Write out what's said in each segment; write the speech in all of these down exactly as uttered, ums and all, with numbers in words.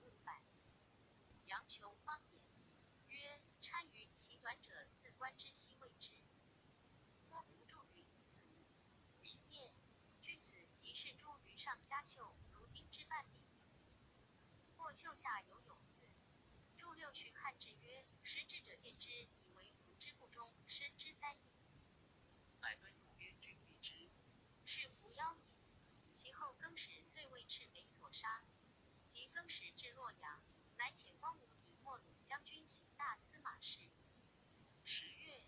勿犯。杨雄方言曰：参与其短者，自观之兮谓之。郭璞注语：俗，名谚，君子即是诸于上嘉袖，如今之半彼。或袖下犹有刺。注六许汉志曰：食之者见之，以为胡之不忠，深之哉也。乃敦促曰：君避之。是胡妖也。其后更始遂为赤眉所杀。及更始至洛阳，乃遣光武以没鲁将军行大司马事。十月，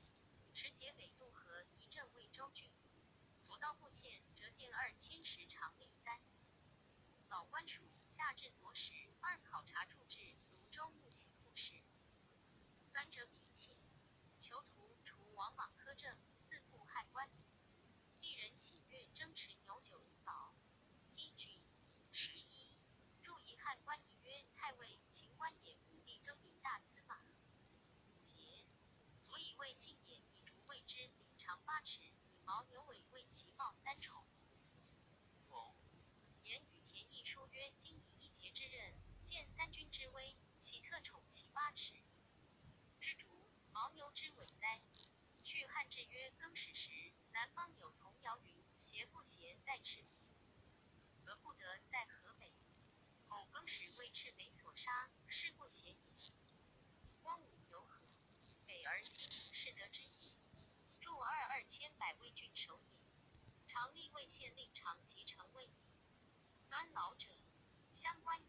持节北渡河，以镇魏州郡。左道不欠折箭二千石，常令三。老官署下至左史，二考察处置泸州幕前副使。三者比妾，囚徒除王莽苛政，自复汉官。一人喜悦争持牛酒以饱。一举。十一，注以汉官仪曰：太尉、秦官也，武帝更名大司马。节，左以卫信也，以竹为之，柄长八尺，以牦牛尾为其帽三重。 言与田亦舒曰：今以一节之任，见三军之威，岂特宠其八尺之竹，牦牛之尾哉？许汉志曰：更始时，南方有童谣云：斜不斜在赤眉，得不得在河北。后更始为赤眉所杀，是不斜也。光武由河北而兴，是得之也。注二二千百卫郡守也，常立魏县令长及城卫也。 三老者，相关也。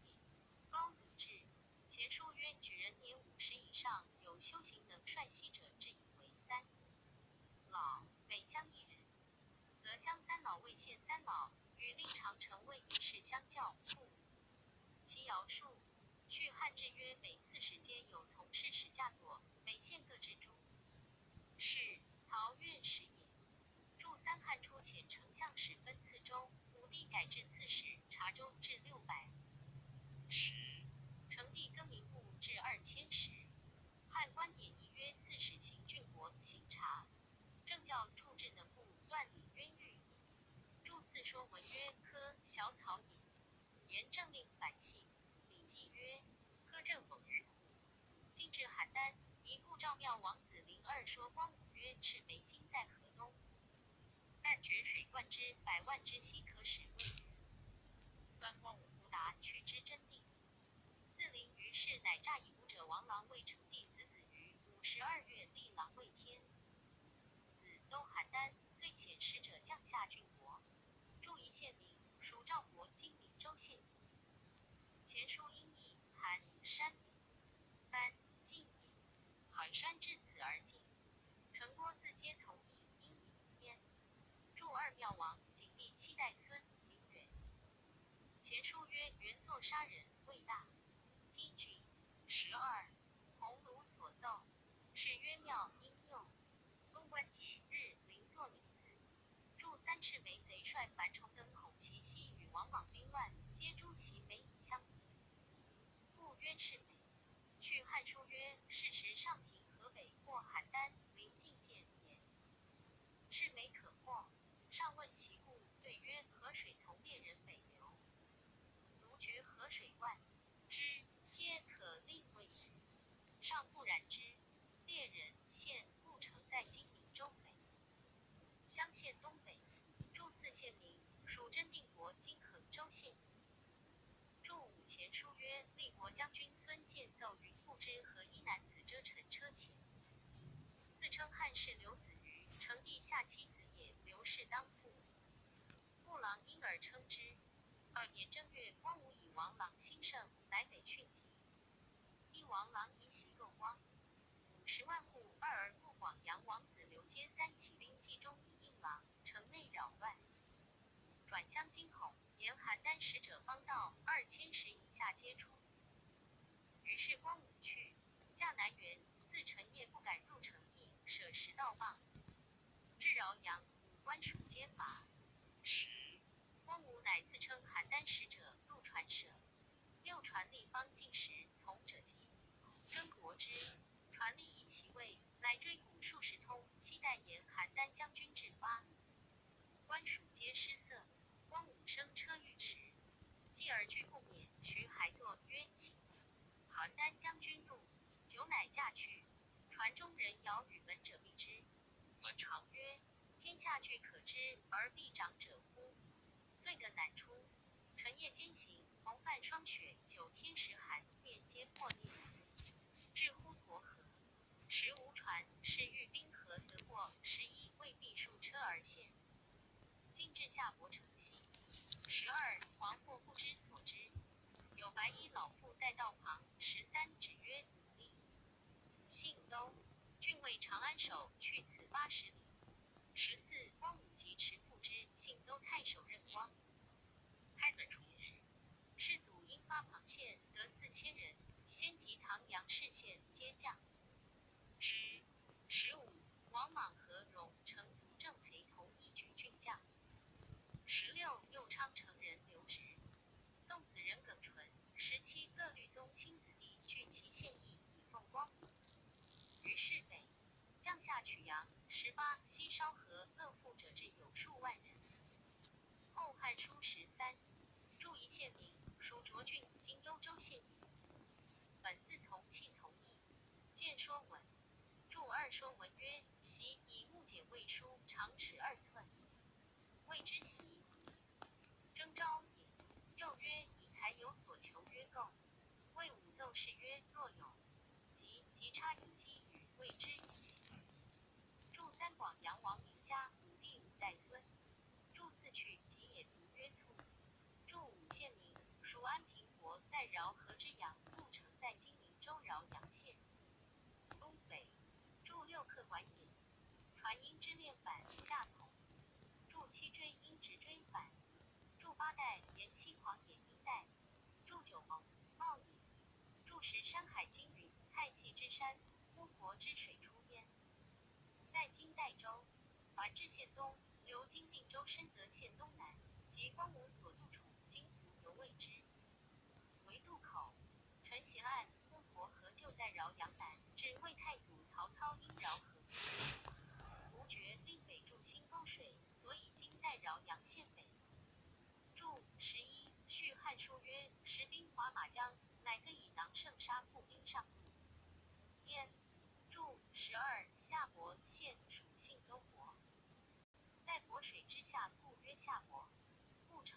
高祖至，前书曰：举人年五十以上，有修行能率西者，置以为三老。每乡一人，则乡三老、卫县三老与令常、城卫一事相较，故。其摇数，许汉志曰：每刺史皆有从事史驾佐，每县各置诸 是陶渊始也。注三汉初遣丞相使分刺州，武帝改置刺史，察州置六百石，成帝更名部置二千石。汉官典仪曰：刺史行郡国，省察。政校处置等部，断理冤狱也。注四说文曰：科小草也。 言政令百姓，礼记曰：科政猛于虎。今至邯郸，尼故赵庙王子陵二说光武曰：赤眉今在河东，但决水灌之，百万之溪可使未止。三光武不达，取之真定。自陵于市，乃诈以武者王郎为成帝子子瑜，五十二月立郎位天子。都邯郸，遂遣使者将下郡国。 注一县名，属赵国，今名州县也。前书因驿，韩山也，班、晋也。韩山至此而进，城郭自皆从驿因驿编。注二庙王，景帝七代孙，名远。前书曰：原作杀人，未大。第九。十二，鸿胪所奏，是曰庙因拗。 东关节日，灵作灵子。注三赤眉贼帅樊崇等恐其西与王莽兵乱，皆诛其匪以相抵。故曰赤眉。许汉书曰：是时上平河北，过邯郸，临晋建也。赤眉可破，上问其故，对曰：河水从猎人北流，如决河水灌之，皆可令未止。上不然之， 猎人县故城在今明州北，襄县东北。注四县名，属真定国今衡州县也。注五前书曰：厉国将军孙建奏云：不知河以南子遮城车前。自称汉室刘子瑜，成帝下妻子也，刘氏当父。故郎因而称之。二年正月，光武以王郎兴盛，来北训疾。 因王郎以喜构荒，五十万户，二而不广阳王子刘皆三起兵冀中以应郎，城内扰乱，转相惊恐，沿邯郸使者方道，二千石以下皆出。于是光武去，驾南辕，自陈夜不敢入城邑，舍石道傍，至饶阳，武官署皆伐。十，光武乃自称邯郸使者，入船舍。 又传吏方进食，从者疾，争国之。传吏疑其味，乃追捕数十通，期待沿邯郸将军至发。官署皆失色，光武生车御迟，继而居不免，徐排坐曰：请。邯郸将军入，酒乃驾去。船中人摇与门者避之。门常曰：天下巨可知而必长者乎？遂得南出。乘夜兼行，蒙漫霜雪，九天时寒，面皆破裂。至滹沱河，时无船，始遇冰河则过，时亦未必数车而陷。进至夏伯城西。时二，王或不知所之。有白衣老妇在道旁。时三，止曰：武令，信都，郡为长安守，去此八十里。时四，光武疾迟不知，信都太守任光。开本重云：世祖因发旁县，得四千人，先及唐阳、溚县，皆将。时十五，王莽何荣、程祖、郑培同一举郡将。十六，右昌城人刘植、宋子仁、耿纯。十七，各律宗亲子弟聚其县邑，以奉光武。于是北，将夏曲阳。十八，西梢河乐父者至有数万人。后汉书十三，注一县名，属涿郡，今幽州县矣。本自从气从义，见说文。注二说文曰：习以木简未书，长尺二寸，谓之习。征招也。又曰：以才有所求曰构，谓五奏事曰：若有，即即差以击语，谓之以习。注三广阳王名嘉，武帝五代孙。注四去疾也，名曰促。注五县名，属安平国，在饶河之阳，故城在今明州饶阳县。东北。注六客馆也，船因支链板下筒。注七追因直追板。注八带沿七狂野因带。注九蒙冒野。注十山海经云：太息之山，巫婆之水出焉。在今代州，凡治县东，流经定州深则县东南，及光武所度处，今俗犹谓之为渡口。陈协按滹沱河就在饶阳南，至魏太祖曹操因饶河无决，令北注新沟水，所以今在饶阳县北。注十一，续汉书曰：时兵滑马缰，乃各以囊盛沙步兵上路焉。注十二，夏伯县属信都国，在沱水之下，故曰夏伯。